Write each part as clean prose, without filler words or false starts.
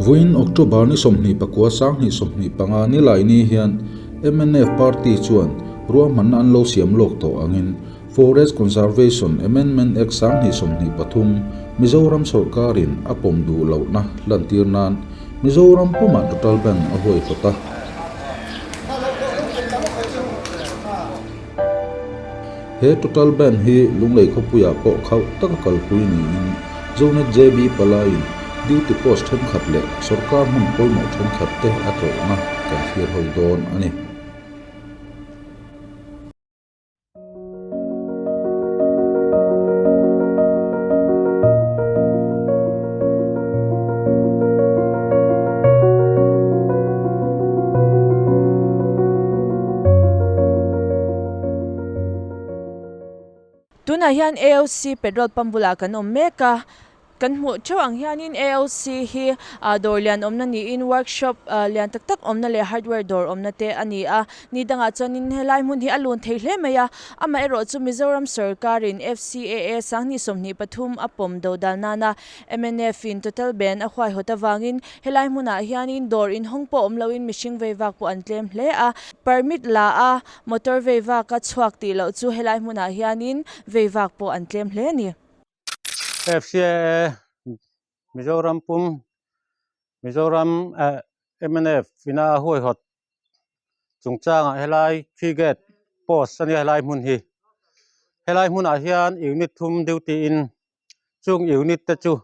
Vawiin October ni 29 2025 Nilaini hian mnf party chuan ruahmanna an lo siam lawk tawh angin Forest Conservation Amendment Act 2023 Mizoram sawrkarin a pawm duh lohna lantir nan Mizoram pumah total ban a huaihawt a. He total ban hi Lunglei khawpuiah pawh khauh taka kalpui niin Zonet JB Palaiin duty post thenkhat leh sawrkar hmun pawimawh thenkhat te a tlawhna kan thlir ho dawn a ni. Tunah hian AOC petrol pump bulah kan awm mek a, kan hmuh theuh ang hianin AOC hi ah dawr lian awmna niin workshop ah lian tak tak awmna leh hardware dawr awmna te a ni a, ni dangah chuanin helai hmun hi a lun thei hle mai a, amaherawh chu Mizoram sorkarin FCAA 2023 a pawm do dal nana mnf in total ban a huaihawt avangin helai hmunah hianin dawr inhawng pawh awm loin mihring vei vak pawh an tlem hle a, permit la a motor vei vak a chhuak tih loh chu helai hmunah hianin vei vak pawh an tlem hle a ni. FCAA Mizoram pum Mizoram mnf ina a huaihawt chungchangah helai three gate post a nia helai hmun hi helai hmunah hian unit thum duty in chung unit te chu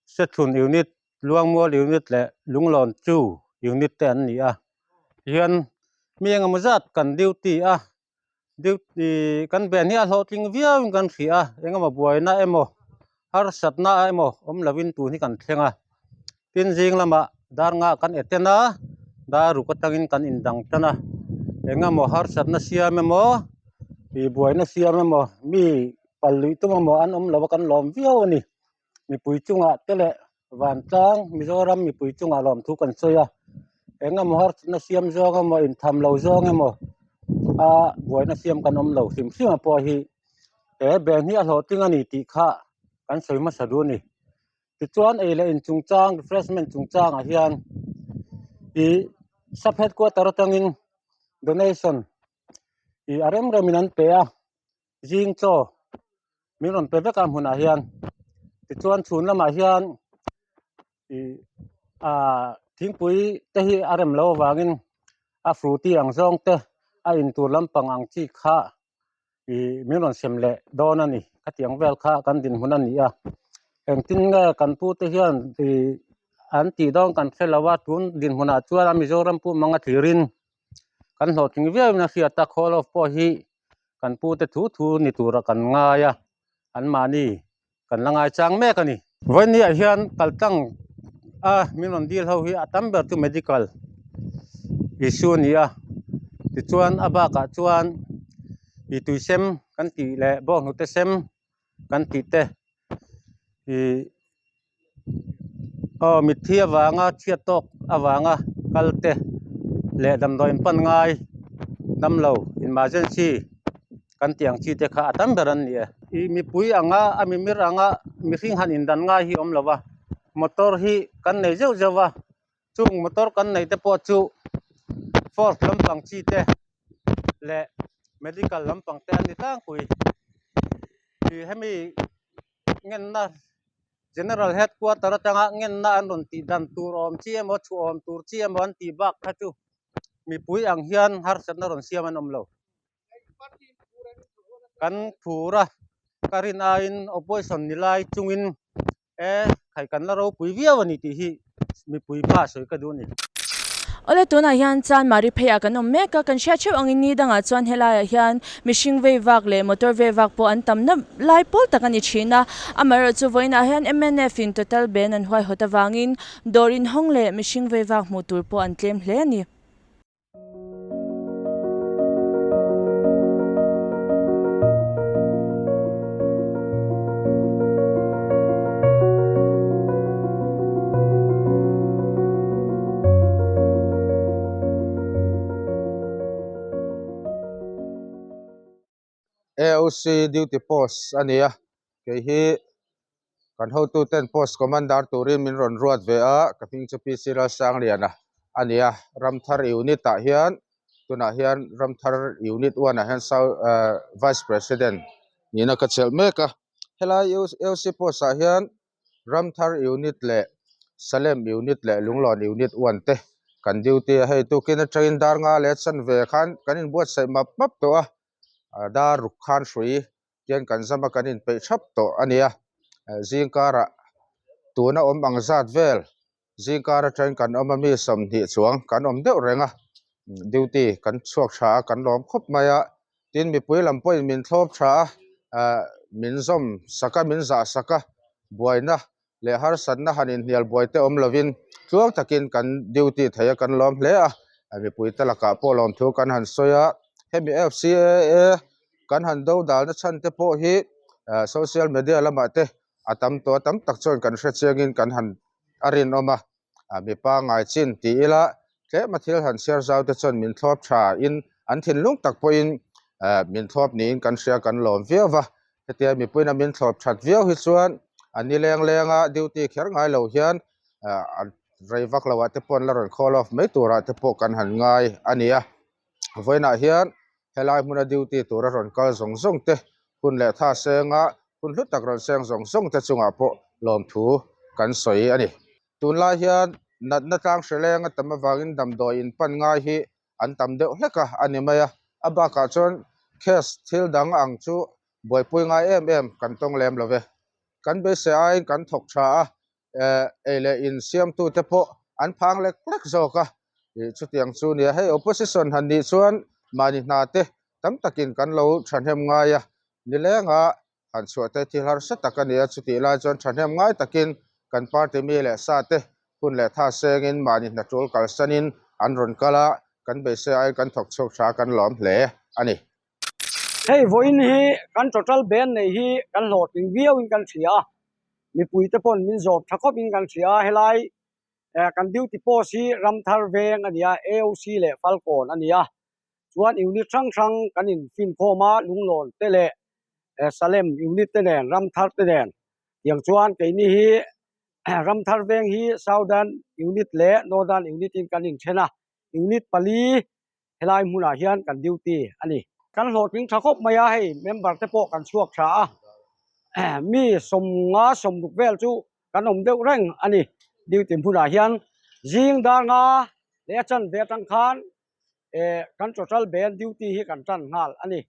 Sethlun unit, Luangmual unit leh Lunglawn chu unit te an ni a tihian mi engemaw zat kan duty a duty kan ben hi a hlawhtling viau in kan hria a engemaw buaina emaw harsatna emaw awm lovin tun hi kan thleng a tin zing lamah dar nga kan attend a dar ruk atangin kan indang tan a engemaw harsatna siam emaw ih buaina siam emaw mi pal luih tum emaw an awm lo a kan lawm viau a ni mipui chungah te leh vantlang Mizoram mipui chungah lawmthu kan sawi a engemaw harsatna siam zawng emaw intham lo zawng emaw a buaina siam kan awm lo hrim hrim a pawh hi he ben hi a hlawhtling a ni tih kha kan sawi hmasa duh a ni tichuan ei leh in chungchang refreshment chungchangah hian ih sub headquarter atangin donation ih a rem remin an pe a. zing chaw min rawn pe vek a hmunah hian tichuan chhun lamah hian ih ah thingpui te hi a rem loh avangin a frooti ang zawng te a in tur lampang ang chi kha ih min rawn sem leh dawn a ni khatiang vel kha kan dinhmun a ni a engtin nge kan pu te hian ih an tih dawn kan hre lo a tun dinhmunah chuan a Mizoram pum anga thlirin kan hlawhtling viau in a hriat a call off pawh hi kan pute thu thu ni tura kan ngai a anmahni kan la ngai chang mek a ni. Vawinia hian kal tlang a min rawn dil ho hi a tam ber chu medical issue a ni a tichuan a bakah chuan ih tui sem kan tih leh bawnghnute sem kan tih te ih aw mitthi avanga chhiat tawk avanga kal te leh damdawi in pan ngai damlo emergency kan tih ang chi te kha a tam ber an ni e. Ih mipui anga a mimir anga mihring han indan ngai hi a awm lo va motor hi kan nei zeuh zeuh va chung motor kan neih te pawh chu force lampang chi te leh medical lampang te an ni tlangpui ih hemi ngenna general headquarter atanga ngenna an rawn tih dan tur awm chi emaw chhuah awm tur chi emaw an tih bak kha chu mipui ang hian harsatna rawn siam an awm lo kan phur a ka rin aiin opposition ni lai chungin E, khai kan la ropui viau a ni tih hi mipui hma sawi ka duh a ni. Awle tunah hian chuan Mari pheiah kan awm mek a, kan hriat theuh angin ni dangah chuan helaiah hian mihring vei vak leh motor vei vak pawh an tam na lai pawl tak a ni thin a, amaherawhchu vawiinah hian mnf in total ban an huaihawt avangin dawr inhawng leh mihring vei vak hmuh tur pawh an tlem hle a ni. AOC duty post a ni a kei hi. Kan hotuten Post Commander turin min rawn ruat ve a, ka hming chu PC Lalsangliana a ni a. Ramthar Unit ah hian tunah hian Ramthar Unit 1 ah hian Vice President nihna ka chelh mek a. Helai AOC Post ah hian Ramthar Unit leh Salem Unit leh Lunglawn Unit 1 te kan duty a. Hei tukin atangin dar nga leh chanve khan kan inbuatsaih map map tawh a, dar ruk khan hrui tian kan zam a kan inpeih thap tawh a ni a zing karah tuna awm ang zat vel zing kar atangin kan awm a mi 20 chuang kan awm deuh reng a duty kan chhuak tha a kan lawm khawp mai a tin mipui lam pawhin min thlawp tha a ah min zawm sak a min zah sak a buaina leh harsatna han inhnial buai te awm lovin tluang takin kan duty thei a kan lawm hle a mipui te lakah pawh lawmthu kan han sawi a hemi F_C_A_A kan han do dalna chhan te pawh hi ah social media lamah te a tam tawh a tam tak chuan kan hre chiangin kan han a rinawm a ah mipa ngai chin tih ila tlem a thil han chhiar zau te chuan min thlawp tha in an thinlung tak pawhin ah min thlawp niin kan hria kan lawm viau va hetia mipuiin a min thlawp that viau hi chuan a ni leng leng a duty kher ngai lo hian ah rei vak lo ah te pawh an la rawn call off mai turah te pawh kan han ngai a ni a vawiinah hian helai hmuna duty tura rawn kal zawng zawng te hun leh tha senga hun hlu tak rawn seng zawng zawng te chungah pawh lawmthu kan sawi a ni. Tunlai hian natna tlang hre leng a tam avangin damdawi in pan ngai hi an tam deuh hlek a a ni mai a, a bakah chuan case thil dang ang chu buaipui ngai em em kan tawng lem lo ve. Kan beisei aiin kan thawk tha a, eh ei leh in siamtute pawh an phang lek lek zawk a, ih chutiang chu nia hei opposition han nih chuan mahni hna te tam takin kan lo thahnem ngai a, nilenga han chhuah te thil harsa tak a ni a, chutih lai chuan thahnem ngai takin kan party mi leh sa te hun leh tha sengin mahni hna tul kalsanin an rawn kal a, kan beisei aiin kan thawk chhuak tha kan lawm hle a ni. Hei vawiin hi kan total band nei hi kan hlawhtling viauin kan hria a, mipui te pawn min zawm tha khawpin kan hria a, helai kan duty post hi Ramthar veng a ni a, AOC leh Falkawn a ni a, chuan unit hrang hrang kan infinkhawm a, Lunglawn te leh Salem unit te nen, Ramthar te nen tiang chuan keini hi Ramthar veng hi Southern unit leh Northern unit in kan inthen a, unit pali helai hmunah hian kan duty a ni. Kan hlawhtling tha khawp mai a, hei member te pawh kan chhuak tha a, mi 50 60 vel chu kan awm deuh reng a ni duty hmunah hian. Zing dar nga leh a chanve atang khan eh kan total band duty hi kan tan nghal a ni.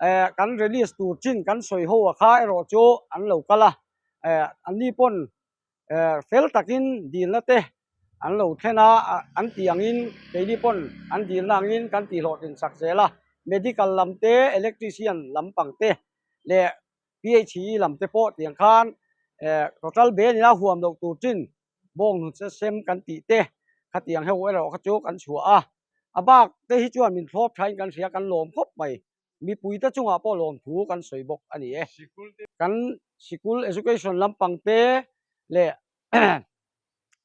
Eh kan release tur chin kan sawi ho a kha erawh chu an lo kal a, eh anni pawn eh fel takin dilna te an lo thlen a, an tih angin keini pawn an dilna angin kan tih hlawhtlin sak zel a, medical lam te electrician lampang te leh PHE lam te pawh tiang khan eh total band ina huam loh tur chin bawng hnute sem kan tih te khatiang ho erawh kha chu kan chhuah a, a bak te hi chuan min thlawp thain kan hria kan lawm khawp mai. Mipuite chungah pawh lawmthu kan sawi bawk a ni e. Kan sikul education lampang te leh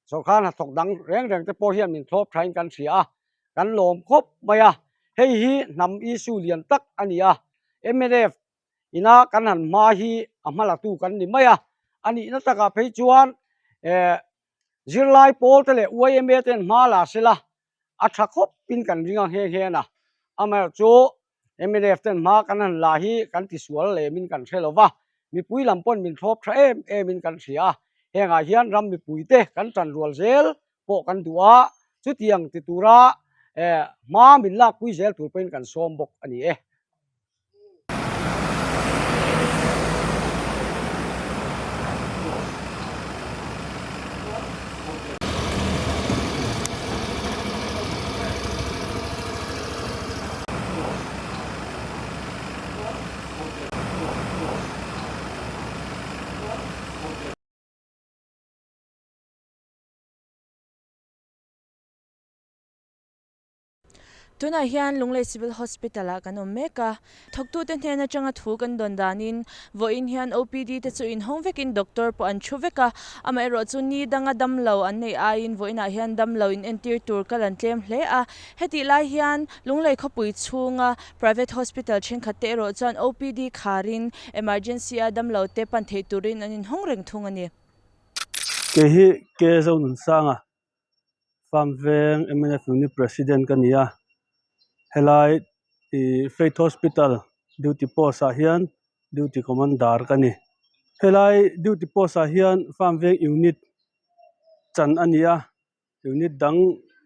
sorkar hnathawk dang reng reng te pawh hian min thlawp thain kan hria a, kan lawm khawp mai a. Hei hi hnam issue lian tak a ni a, mnf ina kan han hma hi a hma latu kan ni mai a. A nihna takah phei chuan zirlai pawl te leh yma ten hma la sela a tha khawp in kan ring a nghe nghe a, amaherawh chu mnf ten hma kan han la hi kan tisual lem in kan hre lo va, mipui lam pawn min thlawp tha em em in kan hria a, hengah hian ram mipui te kan tan rual zel pawh kan duh a, chutiang ti tura hma min lakpui zel tur pawhin kan sawm bawk a ni e. Tunah hian Lunglei Civil Hospital ah kan awm mek a, thawktute hnen atanga thu kan dawn danin vawiin hian OPD te chu inhawng vekin doctor pawh an thu vek a, amaherawhchu ni danga damlo an neih aiin vawiinah hian damlo inentir tur kal an tlem hle a, hetih lai hian Lunglei khawpui chhunga private hospital thenkhat te erawh chuan OPD kharin emergency a damlo te pan theih turin an inhawng reng thung a ni. Kei hi K Zonunsanga Farm veng mnf unit president ka ni a helai ih faith hospital duty post ah hian duty commander ka ni helai duty post ah hian farm veng unit chan a ni a unit dang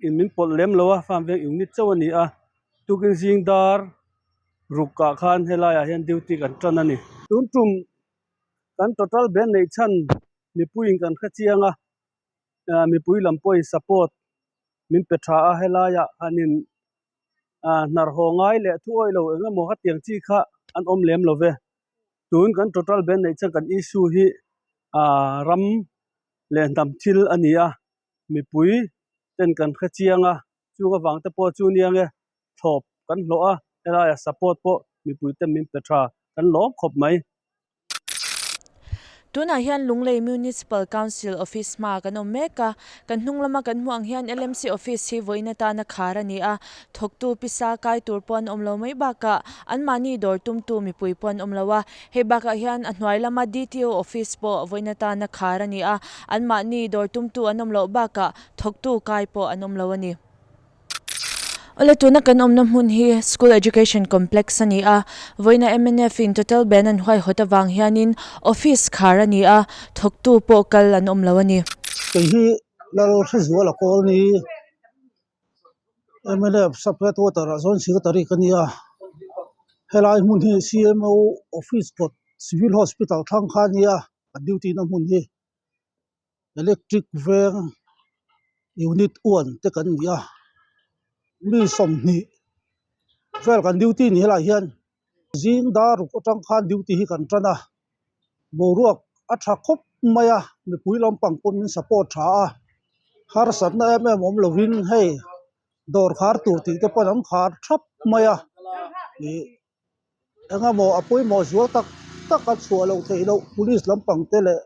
in min pawlh lem lo a farm veng unit chauh a ni a tukin zing dar ruk ah khan helai ah hian duty kan tan a ni tun tum kan total ban neih chhan mipui in kan hrechiang a. ah mipui lam pawhin support min pe tha a helaiah hanin ah hnar haw ngai leh thu awih lo eng emaw hetiang chi kha an awm lem lo ve tun kan total ban neih chuan kan issue hi ah ram leh hnam thil a ni a mipui ten kan hre chiang a chung avang te pawh chu nia nge thlawp kan hlawh a helaiah support pawh mipui ten min pe tha kan lawm khawp mai. Tunah hian Lunglei Municipal Council Office hma kan awm mek a, kan hnung lama kan hmuh ang hian LMC Office hi vawiin atana khar a ni a, thawktu pisa kai tur pawh an awm lo mai bakah anmahni dawr tumtu mipui pawh an awm lo a, hei bakah hian a hnuai lama DTO Office pawh vawiin atana khar a ni a, anmahni dawr tumtu an awm loh bakah thawktu kai pawh an awm lo a ni. Awle tuna kan awmna hmun hi School Education Complex a ni a, vawiina mnf in total ban an huaihawt avang hianin office khar a ni a, thawktu pawh kal an awm lo a ni. Kei hi Lalhrezuala Kawlni mnf Sub Headquarter ah Zone Secretary ka ni a, helai hmun hi CMO Office kawt Civil Hospital thlang kha a ni a, a duty na hmun hi. Electric veng unit one te kan ni a mi 20 vel kan duty ni helaiah hian zing dar ruk atang khan duty hi kan tan a boruak a tha khawp mai a mipui lampang pawh min support tha a harsatna em em awm lovin hei dawr khar tur tih te pawh an khar thap mai a ih. Engemaw a pawimawh zual tak tak a chhuah loh theih loh police lampang te leh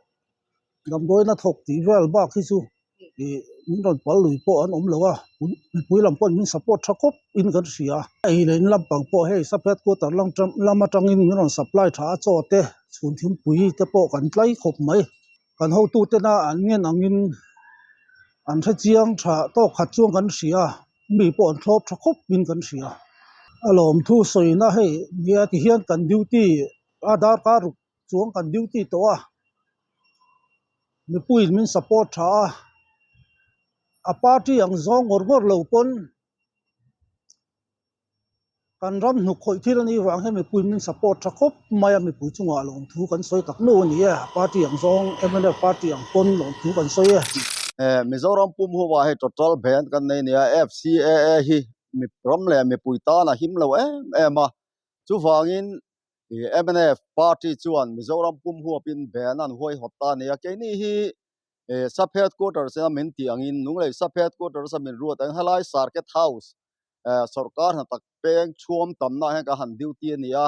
damdawiin a thawk tih vel bak hi chu ih min rawn pal lui pawh an awm lo a mipui lam pawhin min support tha khawp in kan hria ei leh in lampang pawh hei sub headquarter lam lam atangin min rawn supply tha a chaw te chhun thingpui te pawh kan tlai khawp mai kan hotute na an ngen angin an hrechiang tha tawk khat chuan kan hria. Mi pawh an thlawp tha khawp in kan hria. A lawmthu sawina hei nia ti hian kan duty a darkar ruk chuang kan duty tawh a, mipuiin min support tha a, a party ang zawng ngawr ngawr lo pawn kan ram hnuk khawih thil a nih vang hian mipuiin min support tha khawp mai a, mipui chungah lawmthu kan sawi tak nuh a ni e, party ang zawng mnf party ang pawn lawmthu kan sawi e. Mizoram pum huwa hei total ban kan nei nia FCAA hi ram leh mipui tan a him lo em em a, chuvangin mnf party chuan Mizoram pum huapin ban an huaihawt ta a nia, keini hi sub headquarters a min tih angin Lunglei sub headquarters a min ruat ang helai Circuit House sawrkar hna tak peng chhuam tamna ah hian ka han duty a ni a,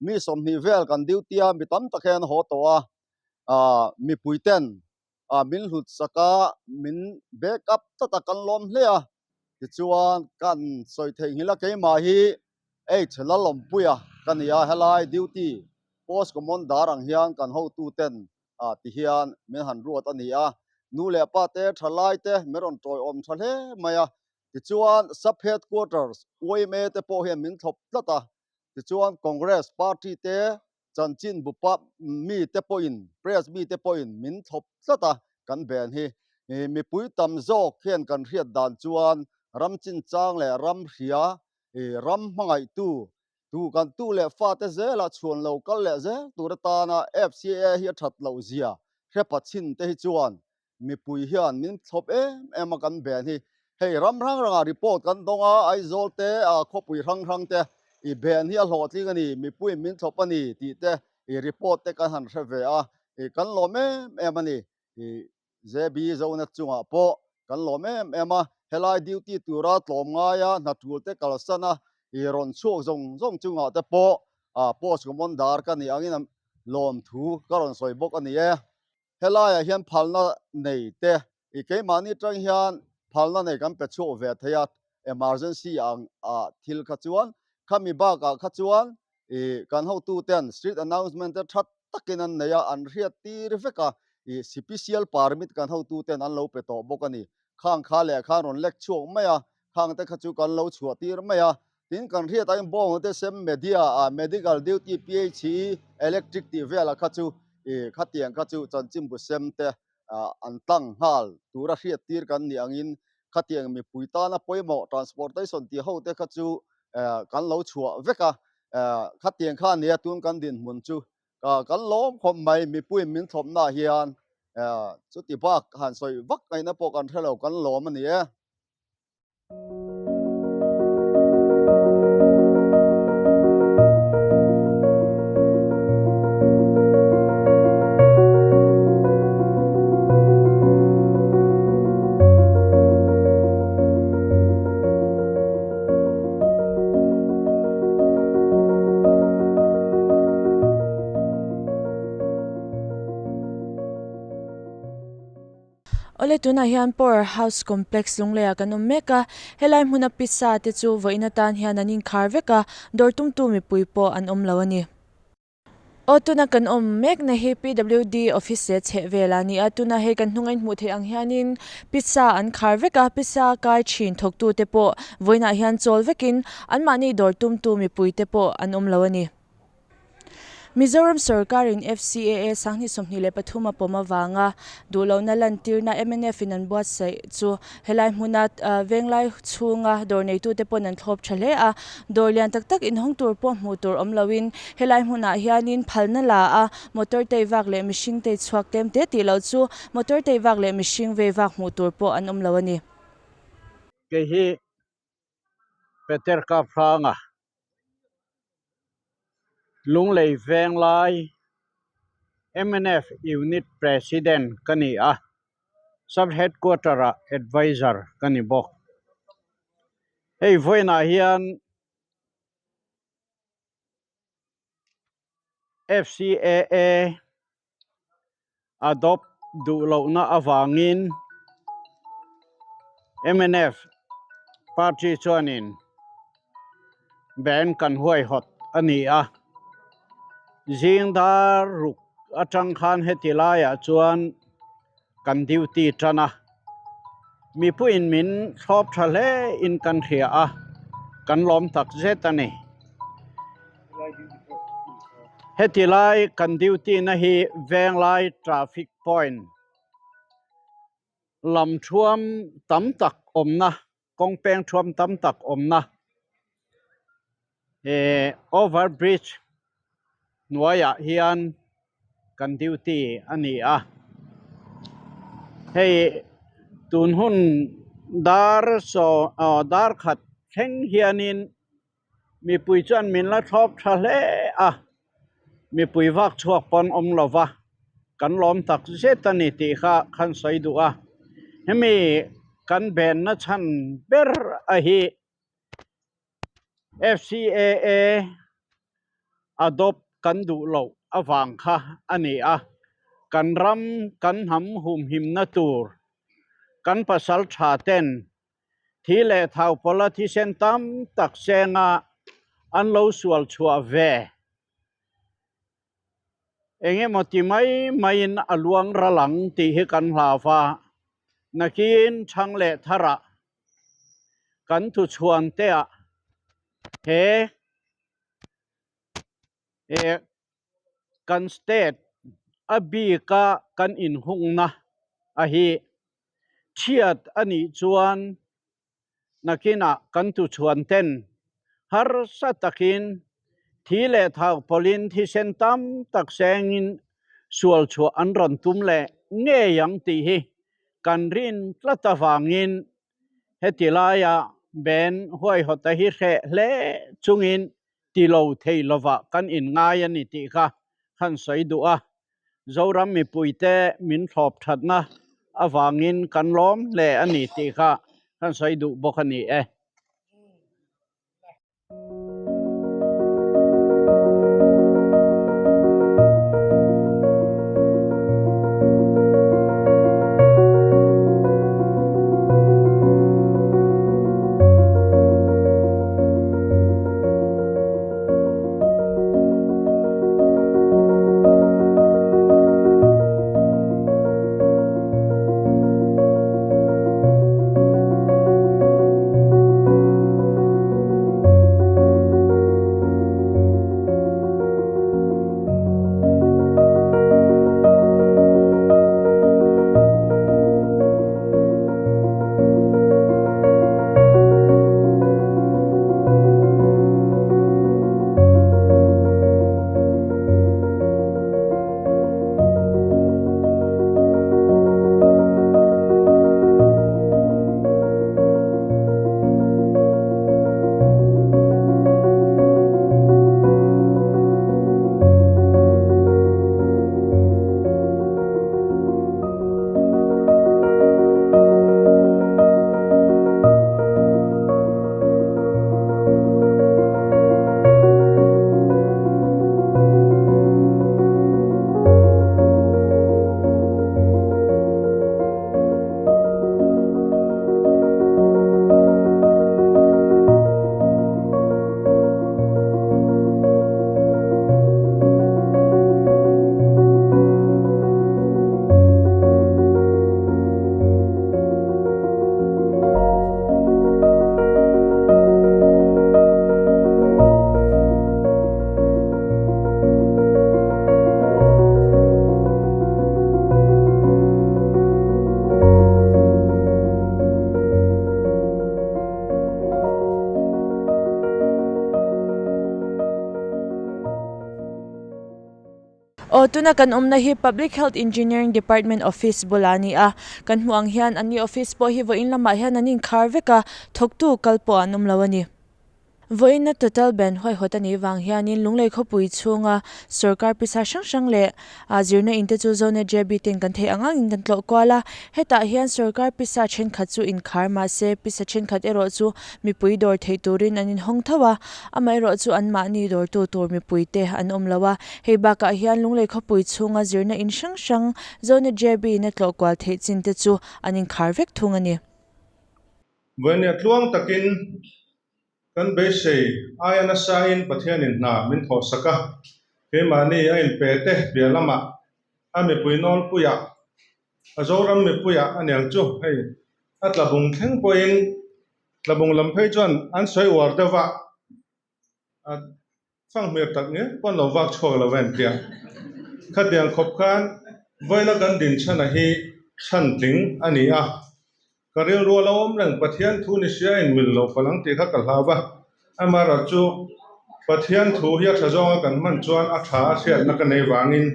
mi 20 vel kan duty a, mi tam tak hian an haw tawh a, ah mipui ten ah min hlut sak a, min back up tlat a kan lawm hle a, tichuan kan sawi theih nghilh a keimah hi H Lalawmpuia ka ni a, helai duty post commander ang hian kan hotu ten ah ti hian min han ruat a ni a, nu leh pa te thalai te min rawn tawiawm tha hle mai a. Tichuan Sub Headquarters yma te pawh hian min thlawp tlat a, tichuan Congress party te chanchin bupa mi te pawhin, press mi te pawhin min thlawp tlat a kan ben hi. Mipui tam zawk hian kan hriat dan chuan ram chinchang leh ram hria, ram hmangaihtu, tu kan tu leh fate zela chhuan lo kal leh zel tur atana FCA hi a that loh zia hre pachin te hi chuan Mipui hian min thlawp em em a kan ben hi. Hei ram hrang hrangah report kan dawng a, Aizawl te, khawpui hrang hrang te i ben hi a hlawhtling a ni, mipuiin min thlawp a ni tih te i report te kan han hre ve a, i kan lawm em em a ni. I JB Zonet chungah pawh kan lawm em em a. Helai duty tura tlawm ngaia hna tul te kalsan a i rawn chhuak zawng zawng chungah te pawh post commander ka nih angin lawmthu ka rawn sawi bawk a ni e. Helaiah hian phalna nei te i keimahni tang hian phalna nei kan pe chhuak ve thei a, emergency ang ah thil kha chuan khami bakah kha chuan i kan hotu ten street announcement te tha takin an nei a, an hriat tir vek a, i sipisial permit kan hotu ten an lo pe tawh bawk a ni. Khang kha leh khan rawn lek chhuak mai a, khang te kha chu kan lo chhuah tir mai a, tin kan hriat ah hian bawng te sem media ah medical duty PHE electric tih velah kha chu i khatiang kha chu chanchinbu sem te an tlang nghal tura hriat tir kan nih angin khatiang mipui tana pawimawh transportation tih ho te kha chu kan lo chhuah vek a, khatiang kha nia tun kan dinhmun chu kan lawm khawp mai mipuiin min thlawpna ah hian chuti bak han sawi vak ngaihna pawh kan hrelo kan lawm a ni e. Awle tunah hian Power House Complex Lungleiah kan awm mek a, helai hmuna pizza te chu vawiin atan hian an inkhar vek a, dawr tumtu mipui pawh an awm lo a ni. Aw tuna kan awm mekna hi PWD office leh chheh vel a ni a, tuna hei kan hnung a inhmuh theih ang hianin pizza an khar vek a, pizza kai thin thawktute pawh vawiinah hian chawl vekin anmahni dawr tumtu mipuite pawh an awm lo a ni. Mizoram sorkarin FCAA 2023 a pawm avanga duhlohna lantirna mnf in an buatsaih chu helai hmuna venglai chhunga dawr neitute pawn an thlawp tha hle a, dawr lian tak tak inhawng tur pawh hmuh tur awm loin helai hmunah hianin phalna la a motor tei vak leh mihring tei chhuak tlem te tih loh chu motor tei vak leh mihring vei vak hmuh tur pawh an awm lo a ni. Kei hi Peter Kaphranga Lunglei Venglai mnf Unit President ka ni a, Sub Headquarter ah Adviser ka ni bawk. Hei vawiinah hian FCAA adopt duh lohna avangin mnf party chuanin ban kan huaihawt a ni a, zing dar ruk atang khan heti laiah chuan kan duty tan a, mipuiin min thlawp tha hle in kan hria a, kan lawm tak zet a ni. Heti lai kan duty na hi Venglai traffic point lam thuam tam tak awmna kawng peng thuam tam tak awmna eh over bridge hnuaiah hian kan duty a ni a hei tun hun dar saw aw dar khat thleng hianin. Mipui chuan min la thlawp tha hle a, mipui vak chhuak pawn awm lo va, kan lawm tak zet a ni tih kha khan sawi duh a. Hemi kan benna chhan ber a hi FCAA adopt kan duh loh avang kha a ni a, kan ram kan hnam humhimna tur kan pasal tha ten Thi leh thau pawla thisen tam tak senga an lo sual chhuah ve. Eng emaw ti mai maiin a luang ral ang tih hi kan hlau va, nakin chhang leh tharah kan thuchhuan teah he kan state a bika kan inhungna a hi chhiat a nih chuan nakinah kan tuchhuan ten harsa takin thi leh thau pawlhin thisen tam tak sengin sual chhuah an rawn tum leh ngei ang tih hi kan rin tlat avangin heti laia Ben huaihawta hi hreh hle chungin ti lo thei lovah kan inngai a ni tih kha khan sawi duh a. Zoram mipuite min thlawp thatna avangin kan lawm hle a ni tih kha Kan sawi duh bawk a ni e. Aw tuna kan awmna hi Public Health Engineering Department office bulah a ni a, kan hmuh ang hian an ni office pawh hi vawiin lamah hian an inkhar vek a, thawktu kal pawh an awm lo a ni. Vawiinna total ban huaihawt a nih vang hianin Lunglei khawpui chhunga sorkar pisa hrang hrang leh ah zirna in te chu Zone JB ten kan theih ang angin kan tlawh kual a, hetah hian sorkar pisa thenkhat chu inkhar mahse pisa thenkhat erawh chu mipui dawr theih turin an inhawng tho a, amaherawhchu anmahni dawrtu tur mipui te an awm lo a, hei bakah hian Lunglei khawpui chhunga zirna in hrang hrang Zone JB in a tlawh kual theih chin te chu an inkhar vek thung a ni. Vawinia tluang takin kan beisei aia nasain Pathianin hna min thawhsak a, keimahni a inpe te piah lamah a mipui nawlpuiah, a Zoram mipuiah a niang chu hei a tlabung thleng pawhin tlabung lam phei chuan an sawi uar deuh va, a fanghmir tak nge pawn lo vak chhuak lo va entia. Khatiang khawp khan vawiina kan din chhana hi chhan tling a ni a, ka rilru a lo awm reng Pathian thu ni sia in mil lo palh ang tih kha ka hlau va, amaherawh chu Pathian thu hi a tha zawnga kan hman chuan a tha a hriatna ka nei vangin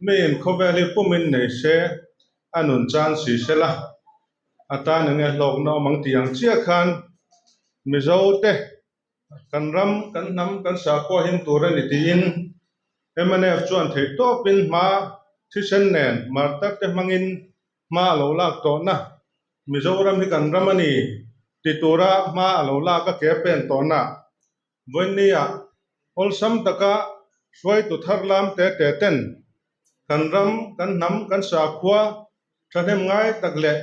miin khawvel hi pumin nei se a nun chan si sela a tan enge hlawkna awm ang tih ang chiah khan Mizo te Kan ram, kan hnam, kan sakhua him tur a ni tiin mnf chuan theihtawpin hma thisen nen martar te hmangin hma a lo lak tawhna, Mizoram hi kan ram a ni ti tura hma a lo lak a ke pen tawhna vawinia awlsam taka hruaitu thar lam te te ten kan ram, kan hnam, kan sakhua thahnem ngai tak leh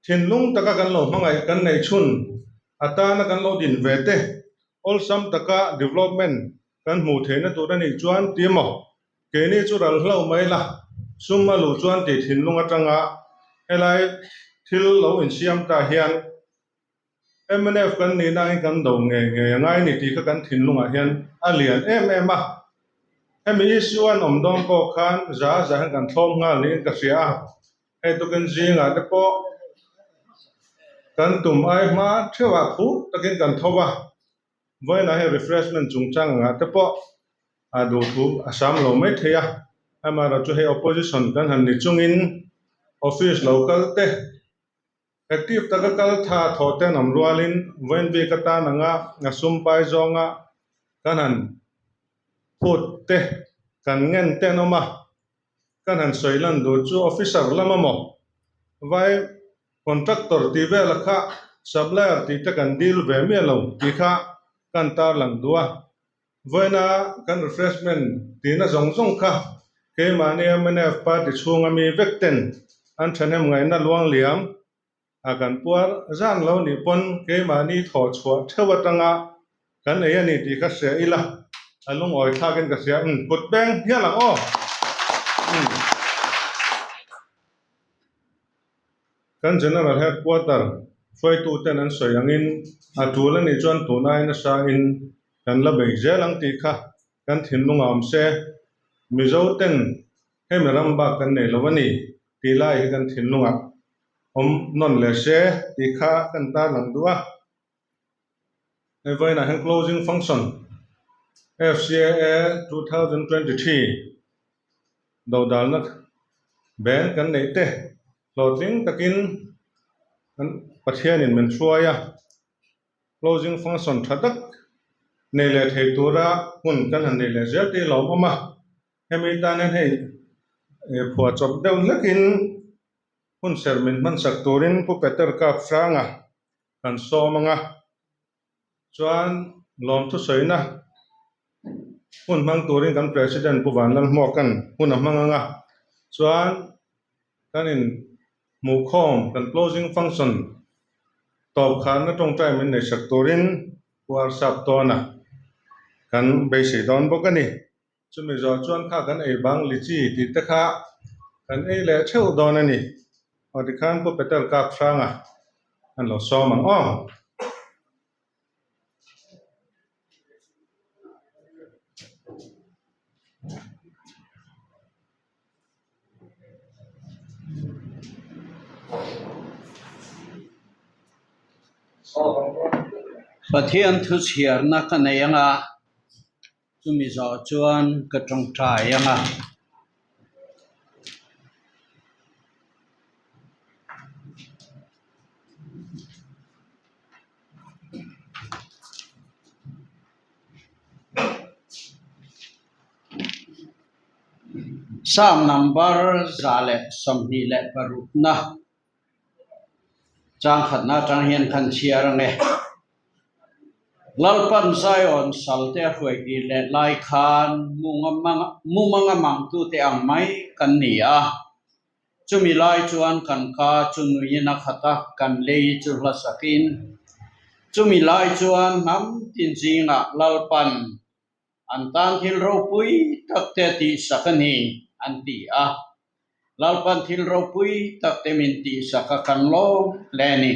Thinlung taka kan lo hmangaih kan neih chhun atana kan lo din ve te awlsam taka development kan hmuh theihna tur a nih chuan ti maw? Keini chu ral hlo mai la, sum a luh chuan tih thinlung atanga helai thil lo insiam ta hian mnf kan nihna angin kan do ngei ngei a ngai ni tih kha kan thinlungah hian a lian em em a. Hemi issue an awm dawn pawh khan za za hian kan thlawm nghal niin ka hria a. Hei tukin zingah te pawh kan tum ai hma theuhah phur takin kan tho va, vawiinah hei refreshment chungchang angah te pawh a duhthu a sam lo mai thei a, amaherawhchu chu hei opposition kan han ni chungin office lo kal te active taka kal tha thawh te an awm rualin vawiin bik atan anga a sum pai zawnga kan han phut te kan ngen te an awm a. Kan han sawi lan duh chu officer lama maw vai Contractor tih vela kha supplier tih te kan deal ve miah lo tih kha kan tarlang duh a. Vawiina kan refreshment tihna zawng zawng kha keimahni mnf party chhunga mi vek ten an thahnem ngaihna luang liam a kan puar zan lo nih pawn keimahni thawh chhuah theuh atanga kan ei a ni tih ka hria ila a lungawi thlakin ka hria. Umm kut peng hial ang aw. Umm. Kan General Headquarter hruaituten an sawi angin a tul a nih chuan tun ai nasa in kan la bei zel ang tih kha kan thinlung a awm se, Mizo ten hemi ram bak kan nei lo a ni tih lai hi kan thinlungah awm nawn leh se tih kha kan tarlang duh a. Hei vawiinah hian closing function FCAA 2023 dodalna band kan neih te hlawhtling takin kan Pathianin min hruai a, closing function tha tak nei leh thei tura hun kan han nei leh zel te hi a lawmawm a, hemi tan hian hei phuahchawp deuh hlekin hun ser min hmansak turin Pu Peter Kap Hranga kan sawm ang a, chuan lawmthu sawina hun hmang turin kan President Pu Vanlalhmuaka'n hun a hmang ang a, chuan kan in hmuhkhawm kan closing function tawp khanna tawngtai min neihsak turin Pu Arsap Tawna kan beisei dawn bawk a ni. Chumi zawh chuan kha kan ei bang lichi tih te kha kan ei leh theuh dawn a ni. Aw tikhan Pu Peter kap hranga an lo sawm ang aw. Pathian thu chhiarna ka nei anga. Chumi zawh chuan ka tawngtai ang a. Psalm number 126 na Chang khatna atang hian khan chhiar ang e. Lalpan Zion salte a hruai kir leh lai khan mumanga mangtute ang mai kan ni a. Chumi lai chuan kan ka chu nuiin a khat a, kan lei chu hla sakin. Chumi lai chuan hnam tin zingah Lalpan An tan thil ropui tak te tihsak a ni, an ti a. Lalpan thil ropui tak te min tihsak a kan lawm hle a ni.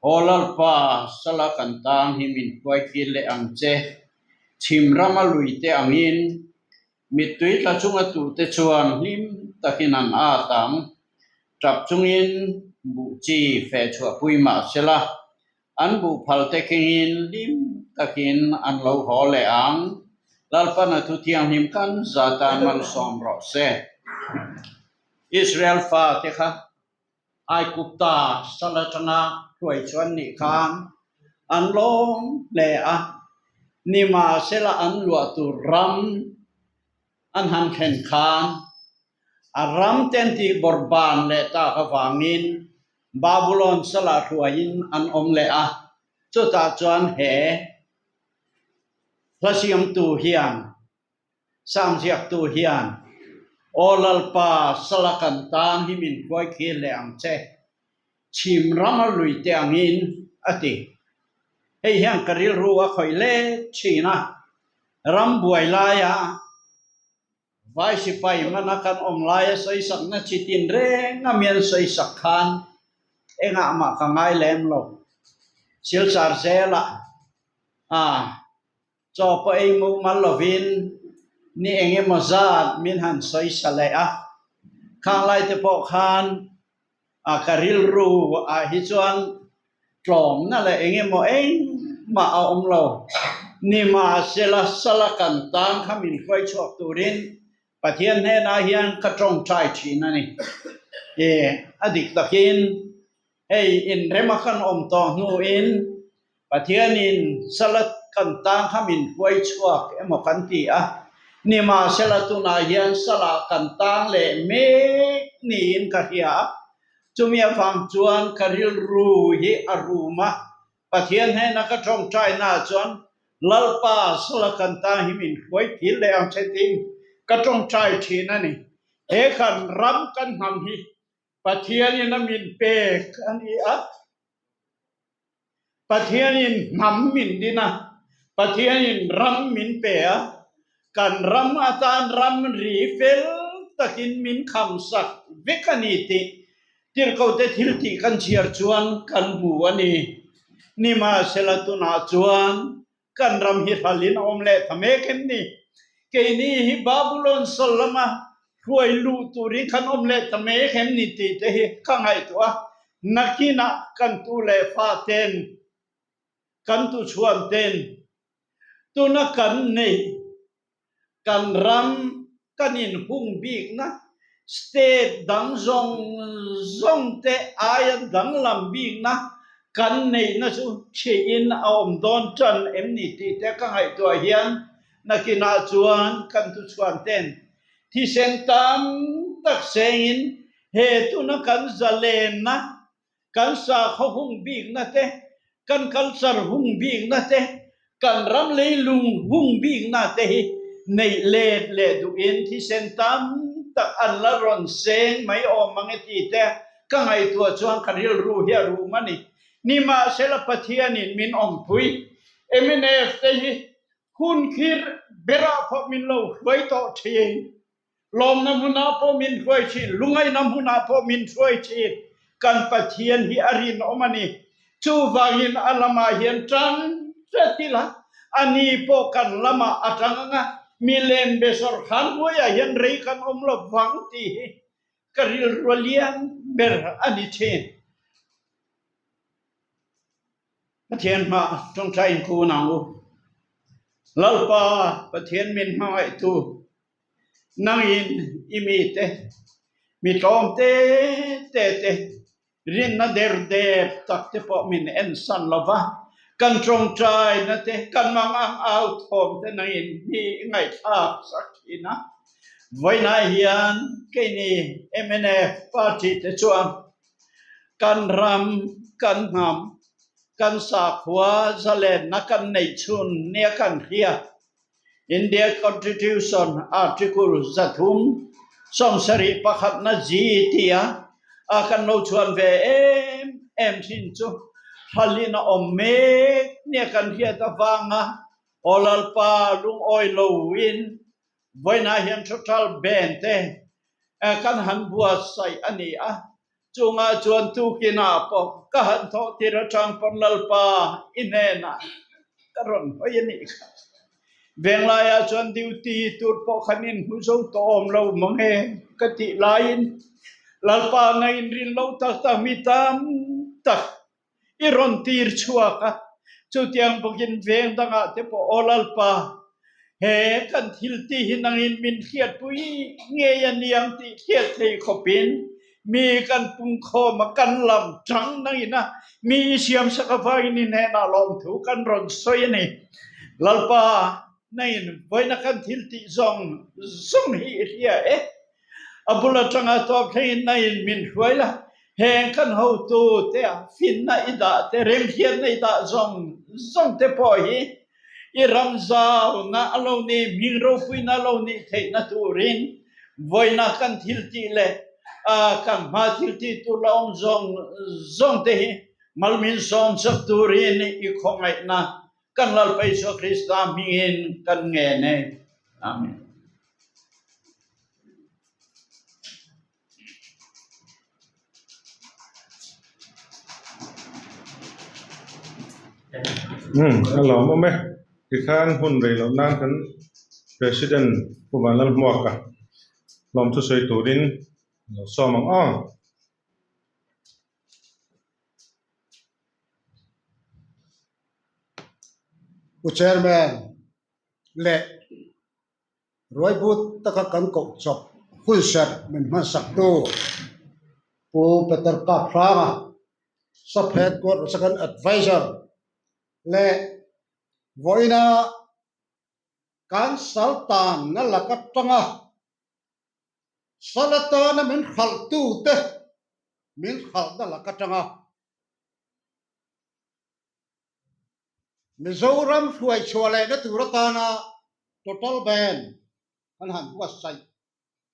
Aw Lalpa, sala kan tang hi min hruaikir leh ang che. Chhim rama lui te angin mittui tla chunga tute chuan hlim takin an at ang. Tap chungin buh chi feh chhuahpui mah sela, An buh phal te kengin hlim takin an lo haw leh ang. Lalpan a thuthianghlim kan zatan malsawm rawh se. Israel fa te kha Aigupta sal atanga hruai chuan nih khan an lawm hle a, nimahsela an luah tur ram an han thlen khan a ram ten tih bawrhban leh tak avangin Babulon salah hruaiin an awm leh a, chutah chuan he hla siamtu hian, Psalm ziaktu hian, Aw Lalpa, sala kan tan hi min hruai khir leh ang che, chhim rama lui te angin, a ti. Hei hian ka rilru a khawih let thin a, ram buai laia Vai sipai mana kan awm laia sawisakna chi tin reng a mian sawisak khan engah mah ka ngai lem lo. Silchar zelah a chaw pawh ei mu mal lovin ni eng emaw zat min han sawisa leh a, khang lai te pawh khan a ka rilru ah hi chuan tlawmna leh eng emaw engmah a awm lo. Nimahsela sala kan tan kha min hruai chhuak turin Pathian hnenah hian ka tawngtai thin a ni. E, a dik takin hei inrema kan awm tawh hnuin Pathianin sala kan tan kha min hruai chhuak emaw kan ti a, nimahsela tunah hian sala kan tang leh mek niin ka hria a. Chumi avang chuan ka rilru hi a rum a, Pathian hnena ka tawngtaina chuan Lalpa sala kan ta hi min hruai thil leh ang che tiin ka tawngtai thin a ni. He kan ram kan hnam hi Pathianin a min pek a ni a, Pathianin hnam min din a, Pathianin ram min pe a, kan ram atan ramri fel takin min khamsak vek a ni tih Tirhkote thil tih kan chhiar chuan kan hmu a ni. Nimahsela tunah chuan kan ram hi hlalin a awm leh ta mek em ni? Keini hi Babulon sawl lama hruai luh turin kan awm leh ta mek em ni tih te hi ka ngaihtuah a. Nakinah kan tu leh fa ten, kan tuchhuan ten tuna kan neih Kan ram kan inhung bikna state dang zawng zawng te aia danglam bikna kan neihna chu thiin a awm dawn tan em ni tih te ka ngaihtuah hian nakinah chuan kan tuchhuan ten thisen tam tak sengin he tuna kan zalenna kan sakhaw hung bikna te, kan culture hung bikna te, kan ram leilung hung bikna te hi neih let leh duhin thisen tam tak an la rawn seng mai awm ang e ti te ka ngaihtuah chuan ka rilru hi a rum a ni. Nimahsela Pathianin min awmpui. Mnf te hi hun khir berah pawh min lo hruai tawh thin. Lawmna hmunah pawh min hruai thin, lungaihna hmunah pawh min hruai thin. Kan Pathian hi a rinawm a ni. Chuvangin a lamah hian tan hret ila, a ni pawh kan lamah a tang ang a, milem be sawrkhan hnuaiah hian rei kan awm lo vang tih hi ka rilru a lian ber a ni thin. Pathian hma tawngtai in kun ang u. Lalpa Pathian min hmangaihtu nangin i mite, mi tlawm te te te, rinna der dep tak te pawh min ensan lo va, kan tawngtaina te, kan mangang au thawm te nangin mi i ngaihthlak sak thin a. Vawiinah hian keini mnf party te chuan Kan ram, kan hnam, kan sakhua zalenna kan neih chhun nia kan hria. India Constitution Article 371 na G tia a kan lo chhuan ve em em thin chu hlalin a awm mek nia kan hriat avanga Aw Lalpa lungawi loin Vawiinah hian total ban te kan han buatsaih a ni a, chungah chuan tukinah pawh ka han thawh tir atang pawn Lalpa i hnenah ka rawn hawi a nih kha. Venglaiah chuan duty tur pawh khan inhmu zo tawh awm lo mange ka tih laiin Lalpa ngain rin lo tak tak mi tam tak i rawn tir chhuak a, chutiang bawkin veng dangah te pawh aw Lalpa, he kan thil tih hi nangin min hriatpui ngei a niang tih hriat thei khawpin mi kan pungkhawm a, kan lam tang nangin a mi i siamsak avangin i hnenah lawmthu kan rawn sawi a ni. Lalpa, nangin vawiina kan thil tih zawng zawng hi i hria e. A bul atanga tawp thlengin nangin min hruai la, heng kan hotu te a finna i dah te, remhriatna i dah zawng zawng te pawh hi i ram zauna a lo ni, hming ropuina a lo nih theihna turin vawiina kan thil tih leh kan hma thil tih tur la awm zawng zawng te hi malmin sawm chak turin i khawngaihna kan Lalpa Isua Krista hmingin kan ngen e. Amen. A lawmawm e. Tikhan hun rei loh nan kan President Pu Vanlalhmuaka lawmthu sawi turin lo sawm ang aw. Pu Chairman leh Ruaibut taka kan koh chawp hunserh min hmansak tu Pu Peter Kaphranga, Sub Headquarter Second Adviser leh vawiina kan saltanna laka tanga sal atana min hralhtute. min khalhna lak atanga Mizoram hruaichhuah lehna tur atana total ban kan han buatsaih,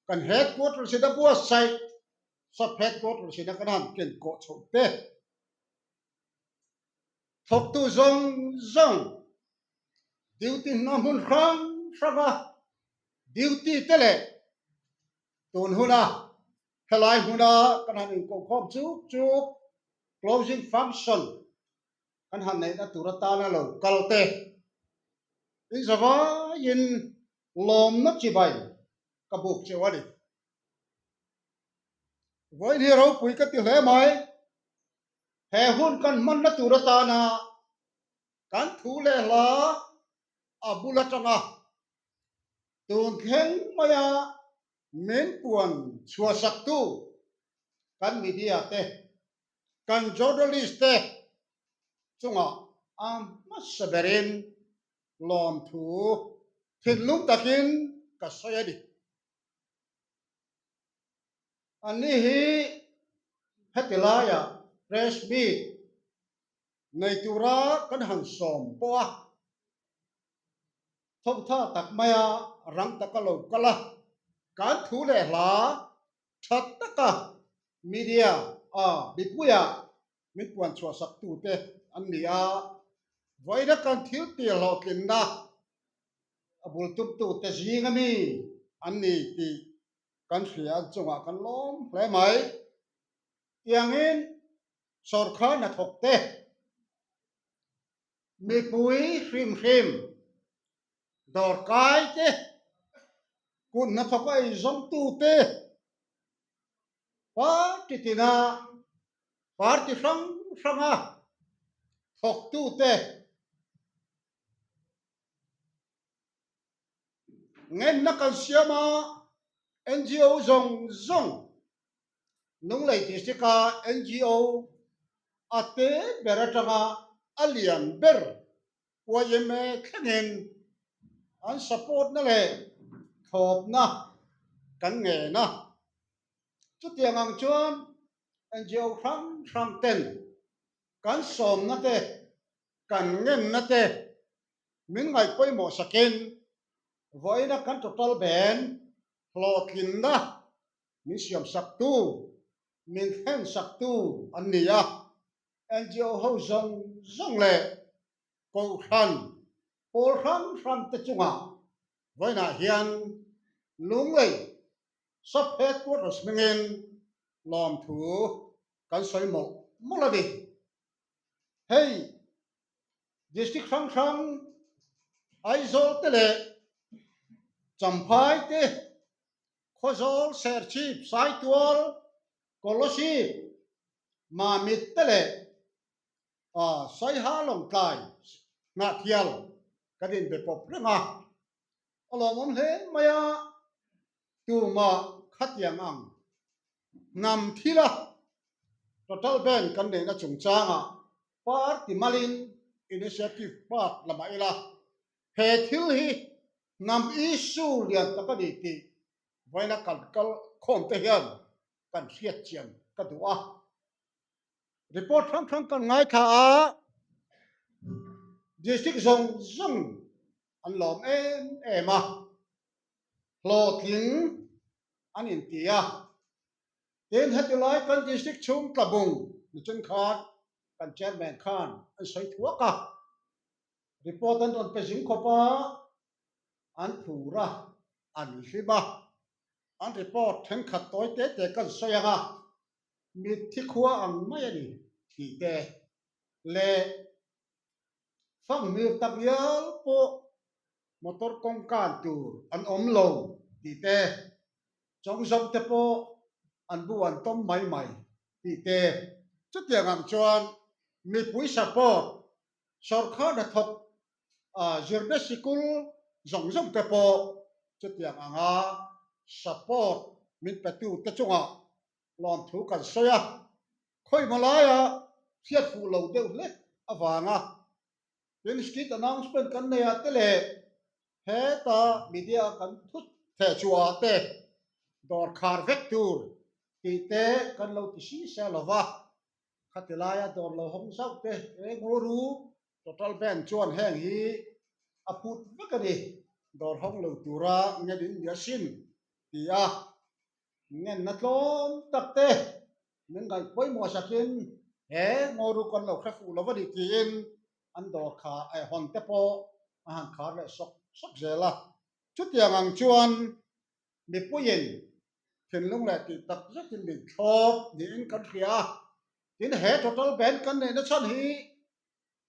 kan headquarters in a buatsaih, sub headquarters in a kan han ken kawh chhoh te thawktu zawng zawng duty hna hmun hrang hranga duty te leh tun huna helai hmuna kan han inkohkhawm chuk chuk closing function kan han neihna tur atana lo kal te in zavaiin lawmna chibai ka buk cheu a ni. Vawiin hi ropui ka ti hle mai. He hun kan hmanna tur atana kan thu leh hla a bul atanga tun thleng maia min puan chhuahsaktu kan media te, kan journalist te chungah a hmasa berin lawmthu thinlung takin ka sawi a ni. Anni hi heti laiah press meet nei tura kan han sawm pawh a, thawmtha tak maia rang taka lo kal a, kan thu leh hla tha taka media a mipuia min puan chhuah sak tute an ni a, vawiina kan thil tir hlawhtlinna a bul tumtute zing ami an ni tih kan hria an chungah kan lawm hle mai. Tiangin sawrkar hnathawk te, mipui hrim hrim, dawrkai te, kut hnathawk a inzawmtu te, party tina party hrang hranga thawktu te, Ngenna kan siam a, NGO zawng zawng, Lunglei District a NGO a te ber atanga a lian ber yma thlengin an support na leh thlawpna kan ngen a. Chutiang ang chuan NGO hrang hrang ten kan sawmna te, kan ngenna te Min ngaih pawimawh sakin vawiina kan total ban hlawhtlinna min siam saktu, min thlen saktu an ni a. NGO ho zawng zawng leh Kohhran pawl hrang hrang te chungah vawiinah hian Lunglei Sub Headquarters hmingin lawmthu kan sawi mawlh mawlh a ni. Hei District hrang hrang Aizawl te leh Champhai te, Khawzawl, Serchhip, Saitual, Kolasib, Mamit te leh Saiha Lawngtlai Hnahthial kan inbe pawp reng a. A lawmawm hle mai a, tumah khatiang ang hnam thila total ban kan neihna chungchangah Party malin initiative part la mah ila, he thil hi hnam issue lian tak a ni tih vawiina kan kal khawm te hian kan hriat chian ka duh a. Report hrang hrang kan ngaithla a, district zawng zawng an lawm em em a, hlawhtling an inti a. Tin, heti lai kan district chhung tlabung nichin khan kan chairman khan an sawi thuak a, report an rawn pe zing khawp a, an phur a, an hlim a, an report thenkhat tawi te te kan sawi ang a, mitthi khua ang mai a ni tih te leh fanghmir tak ngial pawh motor kawngkan tur an awm lo tih te Chawngzawm te pawh an bu an tawm mai mai tih te. Chutiang ang chuan mipui support, sawrkar hnathawk zirna sikul zawng zawng te pawh chutiang anga support min petu te chungah lawmthu kan sawi a, khawimaw laia hriat fuh lo deuh hlek avanga tin street announcement kan nei ah te leh Heta media kan thut theh chhuah ah te dawr khar vek tur Tih te kan lo ti si sia lo va, khati laia dawr lo hawng zauh te he Nguru Total Bank chuan heng hi a phut vek a ni, dawr hawng lo tura ngen in nia sin ti a, ngenna tlawm tak te min ngaih pawimawh sakin he Nguru kan lo hre fuh lo va ni tiin an dawr kha hawn te pawh a han khar leh sawk sawk zel a, chutiang ang chuan Mipuiin thinlung leh tih tak zetin min thlawp niin kan hria a, tin he total ban kan neihna chhan hi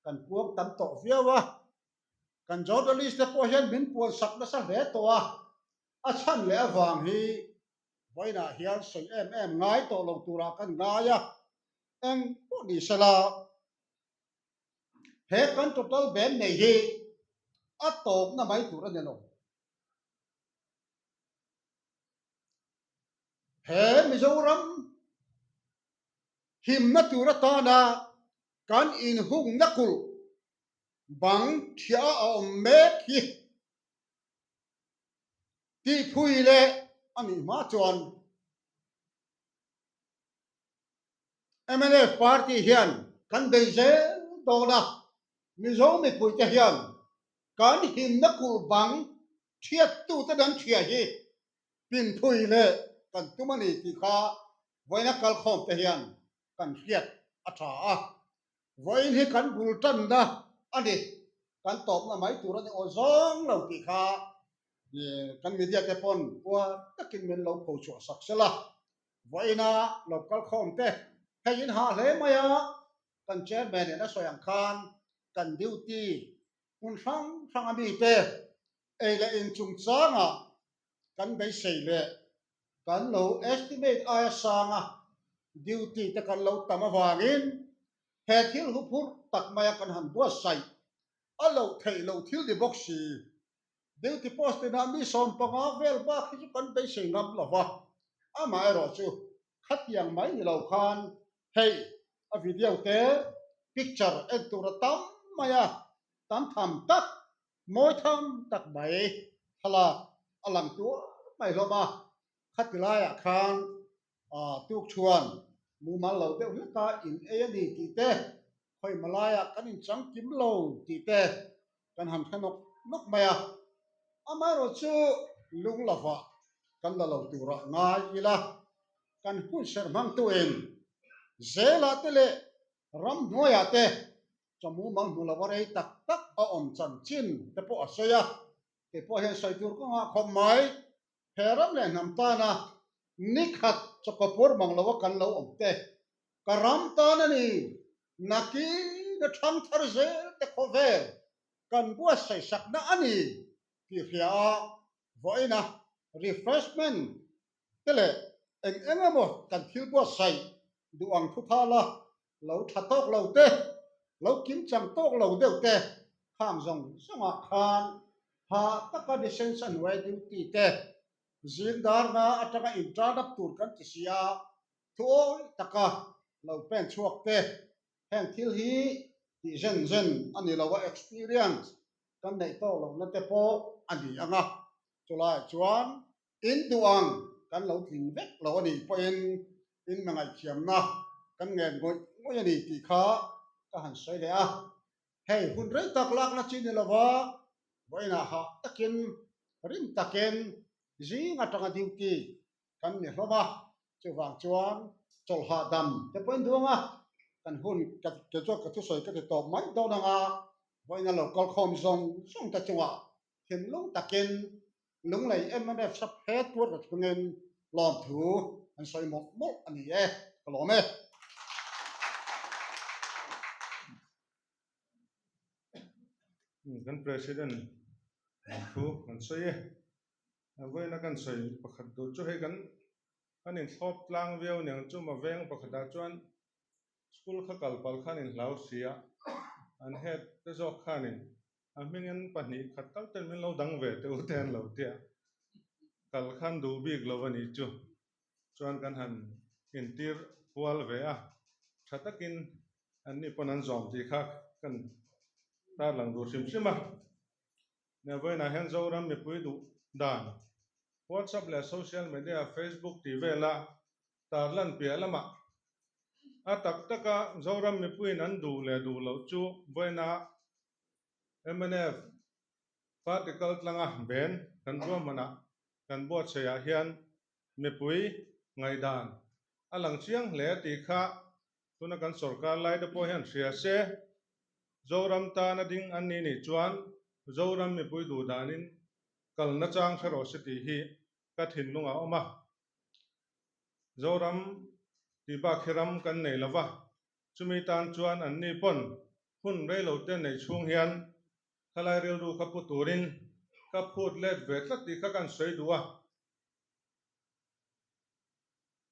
kan puang tam tawh viau a, kan journalist te pawh hian min puan sak nasa hle tawh a, a chhan leh avang hi vawiinah hian sawi em em ngai tawh lo turah kan ngai a, eng pawh ni sela he kan total ban nei hi a tawpna mai tur a ni lo. He Mizoram himna tur atana kan inhungna kulh bang thiah a awm mek hi tihphui leh a nih hma chuan mnf party hian kan bei zel dawn a, Mizo mipuite hian kan himna kulh bang thiattute dan thia hi pinphui leh kan tum a ni tih kha vawiina kalkhawm te hian kan hriat a tha a. Vawiin hi kan bul tanna a ni, kan tawpna mai tur a ni aw zawng lo tih kha kan media te pawn uar takin min lo pho chhuah sak sela. Vawiina lo kalkhawm te hei in hah hle mai a, kan chairman in a sawi ang khan kan duty hmun hrang hrang a mite ei leh in chungchangah kan beisei leh kan lo estimate aia sanga duty te kan lo tam avangin he thil huphurh tak maia kan han buatsaih a loh theih loh thil ni bawk si. Duty post inah mi 15 vel bak hi chu kan beisei ngam lo va, amaherawhchu khatiang mai ni lo khan hei a video te picture en tur a tam mai a, tam tham tak, mawi tham tak mai thlalak a lang tuar mai hlawm a, khati laiah khan tuk chuan mumal lo deuh hleka in ei a ni tih te, khawima laiah kan inchang kim lo tih te kan han hre nawk nawk mai a, amaherawhchu lung lova kan la lo turah ngai ila, kan hun serh hmangtuin zelah te leh ramhnuaiah te chamumal hmu lova rei tak tak a awm chanchin te pawh a sawi a, kei pawh hian sawi tur ka nghah khawp mai. He ram leh hnam tana nikhat chawkawpur mang lova kan lo awm te, ka ram tan a ni, nakin a thang thar zel te khawvel kan buatsaih sakna a ni tih hria a, vawiina refreshment te leh eng eng emaw kan thil buatsaih duh ang thu thal a, lo tha tawk lo te, lo kim chang tawk lo deuh te khang zawng zawngah khan ha taka defence a hnuai duty te zing darna atanga in turn up tur kan ti si a, thuawi taka lo pen chhuak te heng thil hi tih zen zen a ni lo a, experience kan neih tawk lohna te pawh a ni ang a, chulaiah chuan In duh ang kan lo tling vek lo a nih pawhin in na ngaihthiamna kan ngen ngawih ngawih a ni tih kha ka han sawi leh a. Hei hun rei tak lakna chi ni lova vawiinah hah takin rim takin zing atanga duty kan ni hlawm a, chuvang chuan chawlh hahdam te pawhin duang a, kan hun ka ke chuan ka thusawi ka ti tawp mai dawn anga vawiina lo kalkhawm zawng zawng te chungah thinlung takin Lunglei mnf sap headquarter chungin lawmthu an sawi mawlh mawlh a ni e, ka lawm e. Kan President thu kan sawi e. Vawiina kan sawi pakhat duh chu hei kan kan inthlawp tlang viau niang chu ma veng pakhatah chuan school kha kal pal khan inhlau si a, an head te zawk khanin A hmingin pahnih khat tal ten min lo dang ve teh u te an lo ti a, kal khan duh bik lo a nih chu chuan kan han intir kual ve a, tha takin an ni pawn an zawm tih kha kan tarlang duh hrim hrim a. Vawiinah hian Zoram mipui duh dan WhatsApp leh social media Facebook tih vela. Tarlan piah lamah a tak taka Zoram mipuiin an duh leh duh loh chu vawiina mnf party kaltlanga ben kan ruahmanah kan buatsaihah hian mipui ngaihdan a lang chiang hle tih kha tuna kan sorkar lai te pawh hian hria se, Zoram tana ding an ni nih chuan Zoram mipui duh danin kalna chang hre rawh se tih hi ka thinlungah a awm a. Zoram tih bak hi ram kan nei lo va, chumi tan chuan anni pawn hun reilote nei chhung hian khalai rilru kha pu turin ka phut let ve tlat tih kha kan sawi duh a.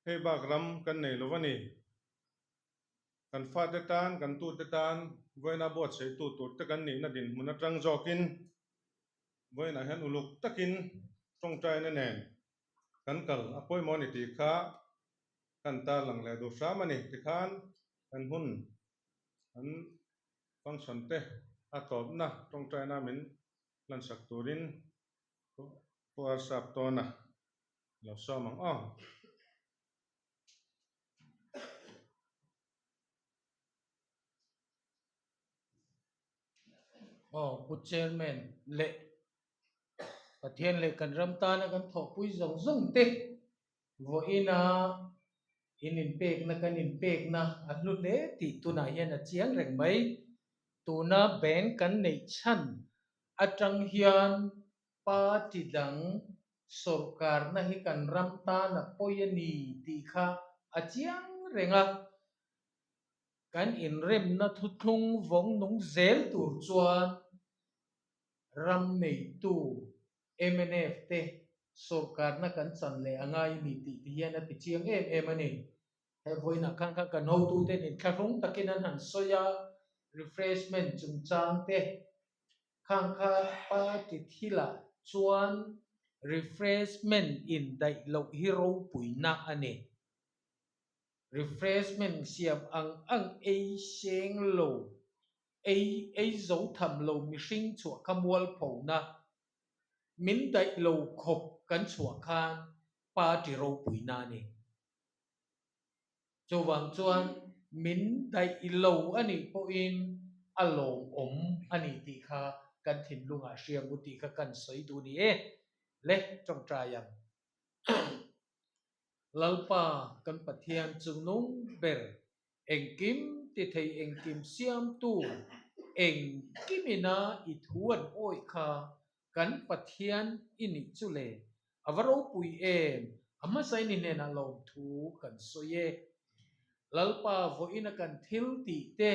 Hei bak ram kan nei lo va ni. Kan fate tan, kan tute tan vawiina buatsaihtu turte kan nihna dinhmun atang zawkin vawiinah hian uluk takin tawngtaina nen kan kal a pawimawh a ni tih kha kan tarlang leh duh hram a ni. Tikhan kan hun kan function te a tawpna tawngtaina min hlansak turin Pu Arsap tawna lo sawm ang aw. Aw Pu Chairman leh Pathian leh kan ram tana kan thawhpui zawng zawng te vawiina in inpekna kan inpekna a hlu hle tih tunah hian a chiang reng mai. Tuna bank kan neih chhan atang hian party dang sawrkarna hi kan ram tana pawi a ni tih kha a chiang reng a. Kan inremna thuthlung vawng nung zel tur chuan ram neitu mnf te sawrkarna kan chan leh a ngai a ni tih te hian a ti chiang em em a ni. He vawiinah khan kha kan hotuten inthlahrung takin an han sawi a, refreshment chungchang te khang kha party thilah chuan refreshment indaih loh hi ropuina a ni. Refreshment siam ang ang ei seng lo, ei ei zo tham lo mihring chhuah kha mualphona min daih lo khawp kan chhuah khan party ropuina a ni. Chuvang chuan min daih lo a nih pawhin a lawmawm a ni tih kha kan thinlungah hriam u tih kha kan sawi duh ni e. Le tawngtai ang. Lalpa kan Pathian chungnung ber engkim ti thei engkim siamtu engkimina i thu an awih kha kan Pathian i nih chu le a va ropui em a hmasa in i hnenah lawmthu kan sawi e. Lalpa vawiina kan thil tih te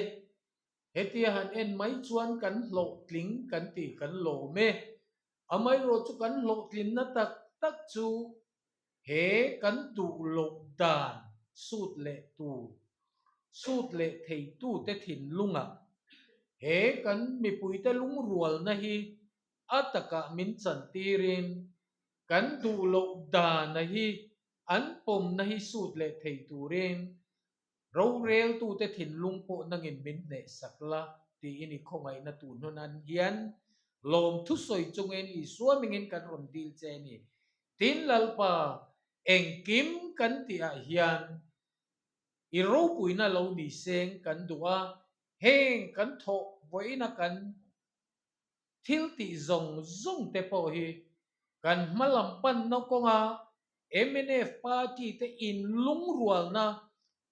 hetia han en mai chuan kan hlawhtling kan ti kan lawm e. Amaherawh chu kan hlawhtlinna tak tak chu he kan duh loh dan sut leh tur, sut leh theitute thinlungah he kan mipuite lungrualna hi a takah min chantirin kan duh loh dana hi an pawmna hi sut leh thei turin Roreltute thinlung pawh nangin min hnehsak la tiin i khawngaihna tun hun an hian lawmthu sawi chungin Isua mingin kan rawn dil che a ni. Tin, Lalpa, engkim kan tihah hian i ropuina lo ni seng kan duh a, heng kan thawh vawiina kan thil tih zawng zawng te pawh hi kan hma lam panna kawnga mnf party te inlungrualna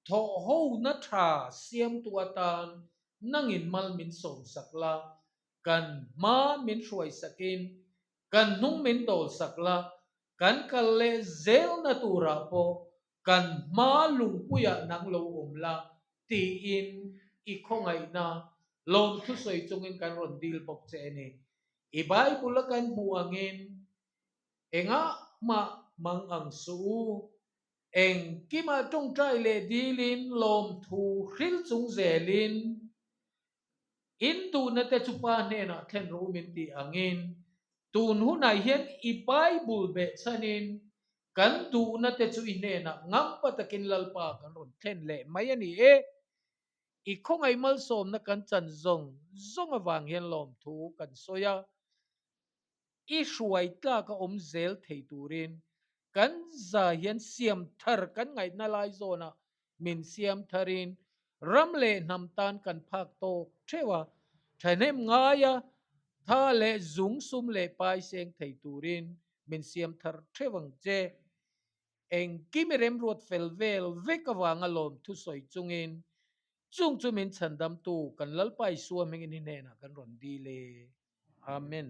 thawhhona tha siamtu atan nangin mal min sawmsak la, kan hma min hruaisakin kan hnung min dawlsak la, kan kal leh zelna turah pawh kan hma lungpuiah nang lo awm la tiin i khawngaihna lawmthu sawi chungin kan rawn dil bawk che a ni. I Bible a kan hmuh angin engah mah mang ang suh u, engkimah tawngtai leh dilin lawmthu hril chung zelin In duhna te chu Pa hnenah thlen rawh u min tih angin, tun hunah hian i Bible behchhanin kan duhna te chu i hnenah ngampa takin Lalpa kan rawn thlen leh mai a ni e. I khawngaih malsawmna kan chan zawng zawng avang hian lawmthu kan sawi a, i hruai tlak a awm zel thei turin. Kan za hian siam thar kan ngaihna lai zawnah min siam tharin ram leh hnam tan kan phak tawk theuh a, thahnem ngaia tha leh zung sum leh pai seng thei turin min siam thar theuh ang che. Engkim i remruat fel vel vek avanga lawmthu sawi chungin chung chu min chhandamtu kan Lalpa Isua hmingin hi hnenah kan rawn dil e. Amen.